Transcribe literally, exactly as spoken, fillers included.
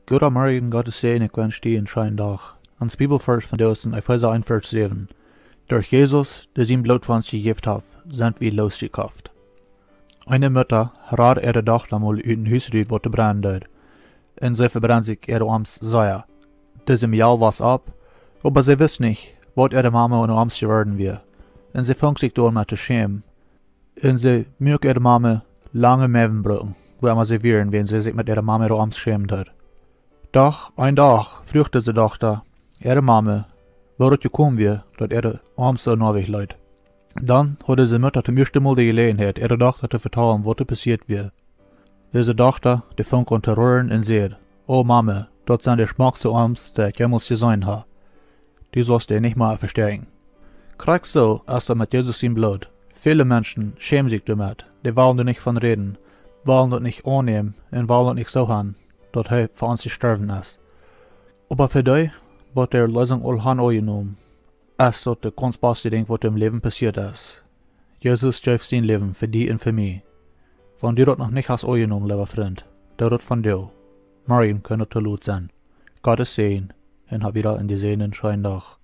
Goodemorjen, Gottes Säajen, ekj wensch die eenen scheenen Dach. Ons Bibelvarsch vondoag es en Efeesa eent Varsch säwen: Derch Jesus, dee sien Bloot fa ons jejäft haft, sent wie loosjekoft. Eene Mutta rad äare Dochta mol ut een Hus rut, waut doa brennen deed, un see vebrennd sikj äare Oarms sea. Dise Mejal wia opp, oba see wist nich, waut äare Mame äare Oarms jeworden wia, un see funk sikj doamet to schämen. Un see muak äare Mame lange Moagen brucken, wua emma see wieren, wiels see sikj met äare Mame äare Oarms schämen deed. Doch een Dach fruach dise Dochta äare Mame, woo daut jekomen wia, daut äare Oarms soo noabich leet. Dan haud dise Mutta toom ieeschten Mol de Jeläajenheit, äare Dochta to vetalen, waut doa passieet wia. Dise Dochta, dee funk aun to roaren un säd: "O Mame, daut sent de schmockste Oarms, dee ekj jemols jeseenen hab. Du saust dee nich mea vestäakjen." Krakjt soo es daut met Jesus sien Bloot. Väle Menschen schämen sikj doamet. Dee wellen doa nich von räden, wellen daut nich aunnämen un wellen daut nich soo haben, daut hee fa ons jestorwen es. Oba fa dee, waut de Erleesunk aul haben aunjenomen, es daut daut gaunz baste Dinkj, waut em Läwen passieet es. Jesus jeef sien Läwen fa die un fa mie. Wan du daut noch nich hast aunjenomen, leewa Frint, doo daut vondoag. Morjen kaun et too lot sennen. Gottes Säajen un hab wada eenen jesäajenden scheenen Dach.